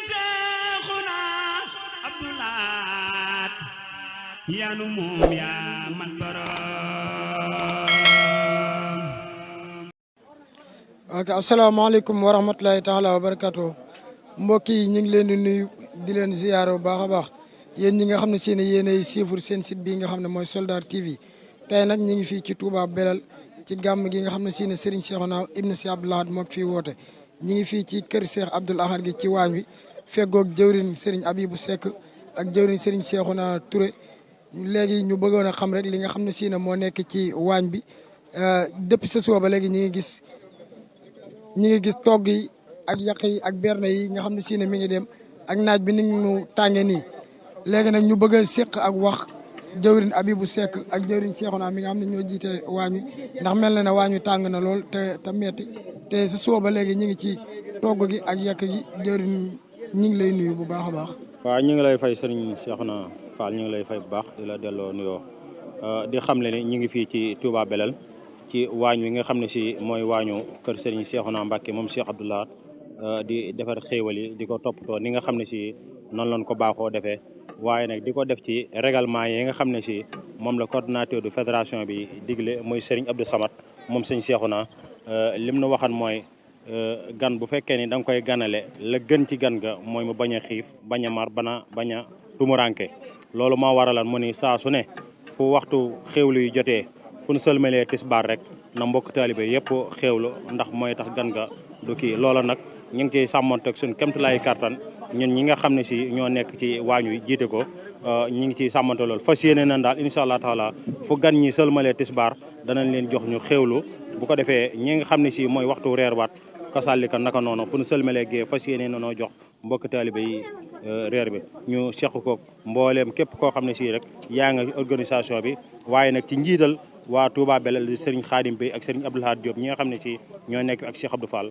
Seexuna Abdulaat yanu moom yaa man borom. ok asalaamaaleykum wa rahmatulahi taala wa barakatu mbokk yi ñu ngi leen di nuyu di leen ziyaara bu baax a baax yéen ñi nga xam ne seen yéenay siifur seen site bii nga xam ne mooy Soldar TV tey nag ñu ngi fii ci Touba Belel ci gàmm gi nga xam ne si ne Serigne Cheikhouna ibnu Cheikh Abdoul Ahad moo fii woote ñu ngi fii ci kër Cheikh Abdoul Ahad gi ci waañ wi feggoog jëwrin Serigne Abibou Seck ak jëwrin Serigne Cheikhouna Touré léegi ñu bëggoon a xam rek li nga xam ne si ne moo nekk ci waañ bi depuis ce soir ba léegi ñu ngi gis togg yi ak yàq yi ak berne yi nga xam ne si ne mi ngi dem ak naaj bi ni mu tàngee nii léegi nag ñu bëgg a séq ak wax jëwrin Abibou Seck ak jëwrin Cheikhouna mi nga xam ne ñoo jiite waañ wi ndax mel na ne waañ wi tàng na lool te metti te sa suba ba léegi ñu ngi ci togg gi ak yàq gi jëwrin ñu ngi lay nuyu bu baax a baax. waaw ñu ngi lay fay Serigne Cheikhouna Fall ñu ngi lay fay bu baax di la delloo nuyoo di xamle ne ñu ngi fii ci Touba Belel ci waañ wi nga xam ne si mooy waañu kër Serigne Cheikhouna Mbacké moom Cheikh Abdoul Ahad di defar xéewal yi di ko toppatoo ni nga xam ne si noonu lañ ko baaxoo defee waaye nag di ko def ci règlement yi nga xam ne si moom la coordonnateur de fédération bi digle muy Serigne Abdou Samad moom Serigne Cheikhouna lim nu waxan mooy gan bu fekkee ni da nga koy ganale la gën ci gan ga mooy mu bañ a xiif bañ a mar bañ a tumuranke loolu moo waralan mu ni saa su ne fu waxtu xéewlu yu jotee fu nu sëlmalee tisbaar rek na mbokk taalibe yëpp xéewlu ndax mooy tax gan ga du kii loola nag ñu ngi ciy sàmmonteeg suñ kemtulaayu kartan ñun ñi nga xam ne si ñoo nekk ci waañ wi jiite ko ñi ngi ciy sàmmante loolu fas yéene nañ daal incha allah taala fu gan ñi sëlmalee tisbaar danañ leen jox ñu xéewlu bu ko defee ñi nga xam ne si mooy waxtu reer waat kasaalika naka noonu fu nu sëlmalee gee fas yéene nanoo jox mbokk taalibe yi reer bi ñu seq ko mbooleem képp koo xam ne si rek yaa nga organisation bi waaye nag ci njiital waa Touba Belel di Serigne Khadim Bey ak Serigne Abdoul Ahad Diop ñi nga xam ne si ñoo nekk ak Cheikh Abdou Fall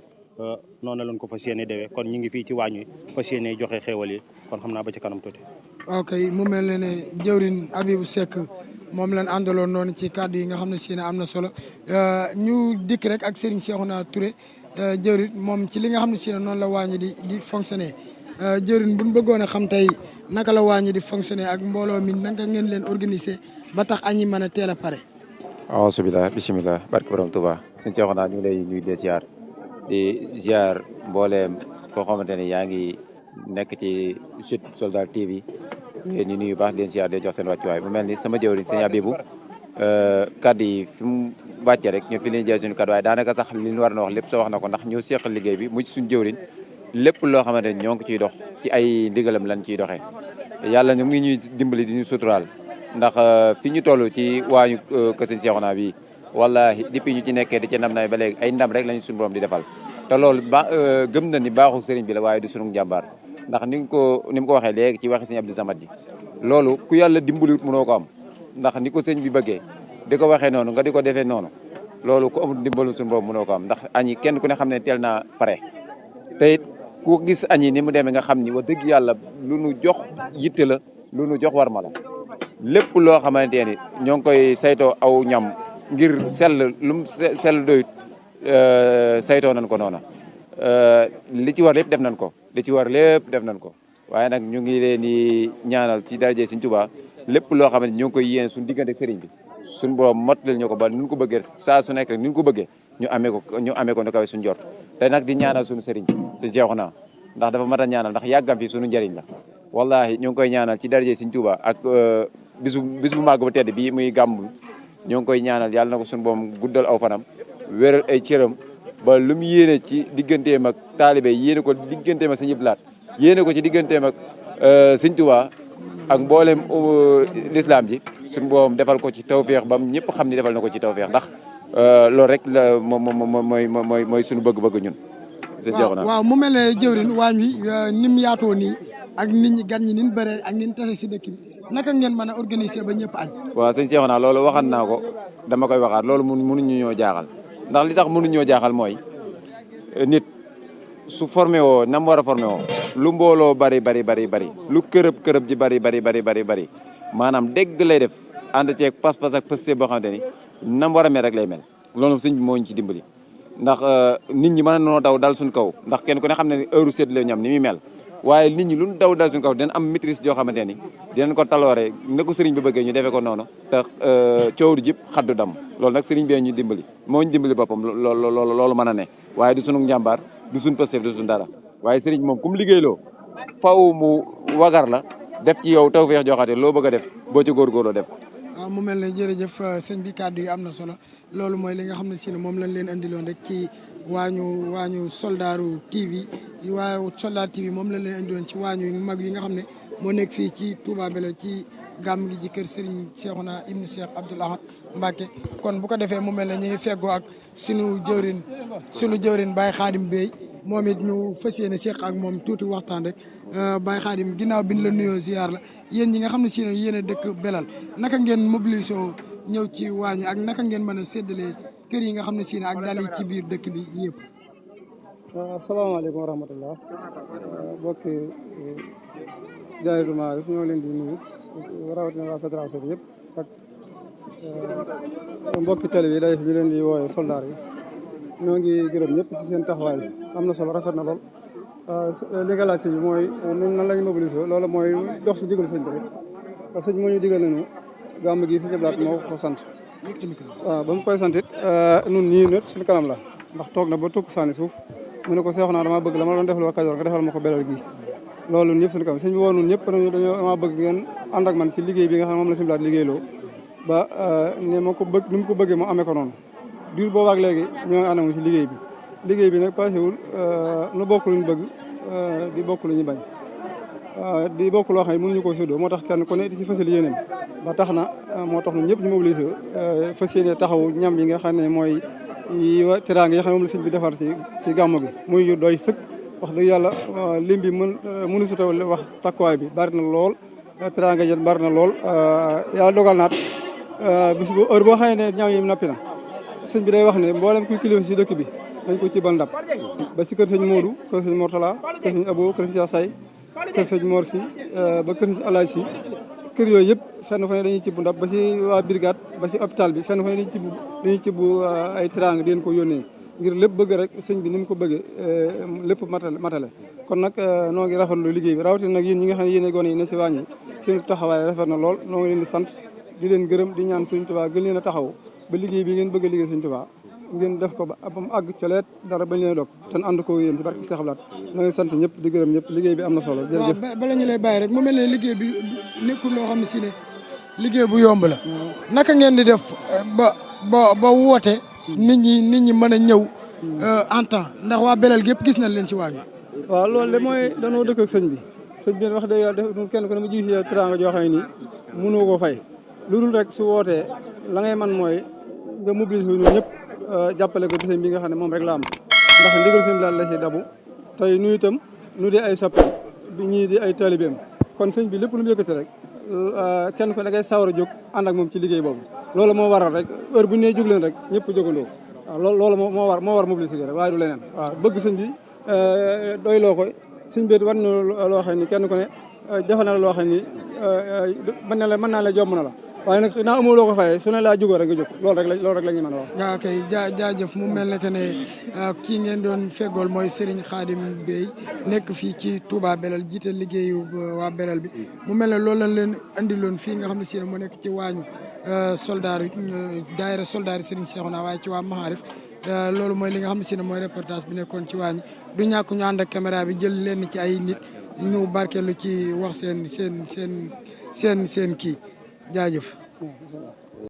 noonu lañ ko fas yéene déwee kon ñu ngi fii ci waañ wi fas yéene joxe xéewal yi kon xam naa ba ci kanam tuuti. ok mu mel ne jëwrin Abibou Seck moom lañ àndaloon noonu ci kàddu yi nga xam ne si ne am na solo ñu dikk rek ak Serigne Cheikhouna Touré jëwrin moom ci li nga xam ne si ne noonu la waañ di fonctionner jëwrin buñ bëggoon a xam tey naka la waañ di fonctionner ak mbooloo mi naka ngeen leen organiser ba tax añi mën a teel a pare. aasubillah bisimilah barke borom Touba sëñ Cheikhouna ñu ngi lay nuyu di ziar mbooleem koo xamante ne yaa ngi nekk ci site Soldar TV ñu nuyu baax di leen ziar di jox seen wàccuwaay mu mel ni sama jëwriñ sëñ Abibou kaddu yi fi mu wàcce rek ñu fi leen jël suñu kaddu waaye daanaka sax li ñu war na wax lépp soo wax na ko ndax ñoo seq liggéey bi mu ci suñu jëwriñ lépp loo xamante ne ñoo ngi ciy dox ci ay ndigalam lan ciy doxee yàlla ñu ngi ñuy dimbali di ñu suturaal ndax fi ñu toll ci waañu kër sëñ Cheikhouna bi wallahi depuis ñu ci nekkee di ci ndam na ba léegi ay ndam rek lañu suñu borom di defal te loolu gëm na ni baaxu sëriñ bi la waaye du sunu jàmbaar ndax ni mu ko waxee léegi ci waxi sëñ Abdou Samad ji loolu ku yàlla dimbaliwut mënoo ko am ndax ni ko sëñ bi bëggee di ko waxee noonu nga di ko defee noonu loolu ku amul dimbalu suñu borom mënoo ko am ndax añi kenn ku ne xam ne teel naa pare te it ku gis añi ni mu demee nga xam ni wax dëgg yàlla lu nu jox yitte la lu nu jox war ma la lépp loo xamante ni ñoo ngi koy saytoo aw ñam ngir sell lu mu sell doyut saytoo nañ ko noona li ci war lépp def nañ ko li ci war lépp def nañ ko waaye nag ñu ngi leen di ñaanal ci daraje Sëriñ Tuubaa lépp loo xam ne ñoo ngi koy yéene suñu diggante ak sëriñ bi suñu borom mottalil ñu ko ba nu ko bëggee saa su nekk rek ni ñu ko bëggee ñu amee ko nu kawe suñu jort te nag di ñaanal suñu sëriñ Sëriñ Cheikhouna ndax dafa mat a ñaanal ndax yàggam fi suñu njëriñ la wallahi ñu ngi koy ñaanal ci daraje Sëriñ Tuubaa ak bis bu màgg bu tedd bi muy gàmmu ñoo ngi koy ñaanal yàlla na ko suñu borom guddal aw fanam wéral ay cëram ba lu mu yéene ci digganteem ak taalibe yéene ko digganteem ak Sëñ Abdou Lahad yéene ko ci digganteem ak Sëñ Tuubaa ak mboolem l'islam ji suñu borom defal ko ci tawféex bam ñëpp xam ni defal na ko ci tawféex ndax loolu rek la mooy suñu bëgg-bëgg ñun. waaw mu mel ne jëwrin waañ wi ni mu yaatoo nii ak nit ñi gan ñi ni mu bëree ak ni mu tase si dëkk bi naka ngeen mën a organiser ba ñëpp añ. waaw sëñ Cheikhouna loolu waxan naa ko dama koy waxaat loolu mënuñu ñoo jaaxal ndax li tax mënuñu ñoo jaaxal mooy nit su formé woo nam war a formé woo lu mbooloo bari lu kërëb ji bari maanaam dégg lay def ànd ceeg pas-pas ak pëste boo xamante ni nam war a mel rek lay mel loolu sëñ bi moo ñu ci dimbali ndax nit ñi mën a noo daw dal suñ kaw ndax kenn ku ne xam ne heure séddale ñam ni muy mel waaye nit ñi lu ñu daw suñu kaw dinañ am maîtrise joo xamante ni dinañ ko taloore na ko sëriñ bi bëggee ñu defee ko noonu te coow du jib xaddu dam loolu nag sëriñ bee ñu dimbali moo ñu dimbali boppam loolu mën a ne waaye du sunu njàmbaar du suñ pëstef du suñ dara waaye sëriñ moom kum liggéeyloo faw mu wagar la def ci yow taw feex joxaate loo bëgg a def boo ci góorgóorloo def ko. waaw mu mel ne jërëjëf sëñ bi kàddu yi am na solo loolu mooy li nga xam ne si ne moom lañ leen andiloon rek ci waañu Soldaaru TV Soldar TV moom lañ leen andiloon ci waañu mag yi nga xam ne moo nekk fii ci Touba Belel ci gàmm gi ci kër Serigne Cheikhouna ibnu Cheikh Abdoul Ahad Mbacké kon bu ko defee mu mel ne ñu ngi feggoo ak sunu jëwrin Baye Khadim Bey moom it ñu fas yéene seq ak moom tuuti waxtaan rek Baye Khadim ginnaaw bi ñu la nuyoo ziar la yéen ñi nga xam ne si ne yéen a dëkk Belel naka ngeen mobilisé ñëw ci waañu ak naka ngeen mën a séddale kër yi nga xam ne si ne ak dal yi ci biir dëkk bi yëpp. asalaamaaleykum wa rahmatullah mbokk Daahiratoul Maarif ñoo leen di nuyu rawatina waa fédération bi yëpp ak mbokki télé yi day ñu leen di wooye soldaar yi ñoo ngi gërëm ñëpp ci seen taxawaay am na solo rafet na lool li nga laaj sëñ bi mooy nan lañ mobilisé loolu mooy dox su digal sëñ bi rek parce que sëñ moo ñu digal nañu gàmm gi sëñ Ablaat moo ko sant waaw ba mu koy sant it nun ñii nët suñu kanam la ndax toog na ba tukk sànni suuf mu ne ko Seexuna dama bëgg la ma doon defal waa Kajoor nga defal ma ko Belel gi loolu ñëpp suñu kanam sëñ bi woo nun ñëpp dama bëgg ngeen ànd ak man ci liggéey bi nga xam ne moom la sëñ Ablaat liggéeyloo ba ni ma ko bëgg ni mu ko bëggee mu amee ko noonu diir boobaak léegi ñoo ngi ànd ak moom ci liggéey bi nag passewul nu bokk luñu bëgg di bokk lu ñu bañ di bokk loo xam ne mënuñu koo séddoo moo tax kenn ku ne di ci fësal yéeneen ba tax na moo tax ñun ñëpp ñu mobilisé fas yéene taxaw ñam yi nga xam ne mooy teraanga yi nga xam ne moom la sëñ bi defar ci gàmm bi muy yu doy sëkk wax dëgg yàlla lim bi mënu si taw wax takkuwaay bi bari na lool teraanga jën bari na lool yàlla dogal naat bis bu heure boo xam ne ñam yi nappi na sëñ bi day wax ne mboolem kuy kilifa si dëkk bi dañ ko ci ban ndab ba si kër sëñ Modou kër sëñ Mortala kër sëñ Abo kër sëñ Say kër sëñ Mor si ba kër sëñ Alaaj si kër yooyu yëpp fenn fa ne dañuy ci bu ndab ba si waa brigade ba si hôpital bi fenn fa ne dañuy ci bu ay teraanga di leen ko yónnee ngir lépp bëgg rek sëñ bi ni mu ko bëggee lépp matale kon nag noo ngi rafetlu liggéey bi rawatina nag yéen ñi nga xam ne yéen gone yi ne si wàññi seen taxawaay rafet na lool noo ngi leen di sant di leen gërëm di ñaan Sëñ Tuubaa gën leen a taxaw ba liggéey bi ngeen bëgg a liggéey Sëñ Tuubaa ngeen def ko ba mu àgg coleet dara bañ leen a dog te ànd ko yéen ci barke Cheikh Abdoul Ahad noo ngi sant ñëpp di gërëm ñëpp liggéey bi am na solo jërëjëf. waaw bala ñu lay bàyyi rek mu mel ne liggéey bi nekkul loo xam ne si ne liggéey bu yomb la naka ngeen di def ba woote nit ñi mën a ñëw en temps ndax waa Belel gépp gis nañ leen ci waañu. waaw loolu de mooy danoo dëkk ak sëñ bi wax dëgg yàlla def kenn ku ne mu ji fi teraanga joo xam ne nii mënoo koo fay lu dul rek su wootee la ngay man mooy nga mobiliser ñun ñëpp jàppale ko bisam bi nga xam ne moom rek la am ndax ndigal sëñ bi la ci dabu tey nu itam nu di ay soppi ñii di ay taalibeem kon sëñ bi lépp lu mu yëkkati rek kenn ku ne ngay sawar a jóg ànd ak moom ci liggéey boobu loolu moo waral rek heure bu ñu nee jóg leen rek ñëpp jógandoo waaw loolu moo war mobiliser rek waaye du leneen waaw bëgg sëñ bi doy loo ko sëñ bi war na loo xam ni kenn ku ne defal na la loo xam ni mën naa la jomm na la waaye nag naa amoo loo ko fayee su ne laa jógoo rek nga jóg loolu rek la ñuy mën a wax. waaw kay jaajëf mu mel ne que ne kii ngeen doon feggool mooy Serigne Khadim Bey nekk fii ci Touba Belel jiite liggéeyu waa Belel bi mu mel ne loolu lañ leen andiloon fii nga xam ne si ne mu nekk ci waañu soldaar daayira soldaar yi Serigne Cheikhouna waaye ci waa Maarif loolu mooy li nga xam ne si ne mooy reportage bi nekkoon ci waañu du ñàkk ñu ànd ak caméra bi jël leen ci ay nit ñu barkeelu ci wax seen kii jaajëf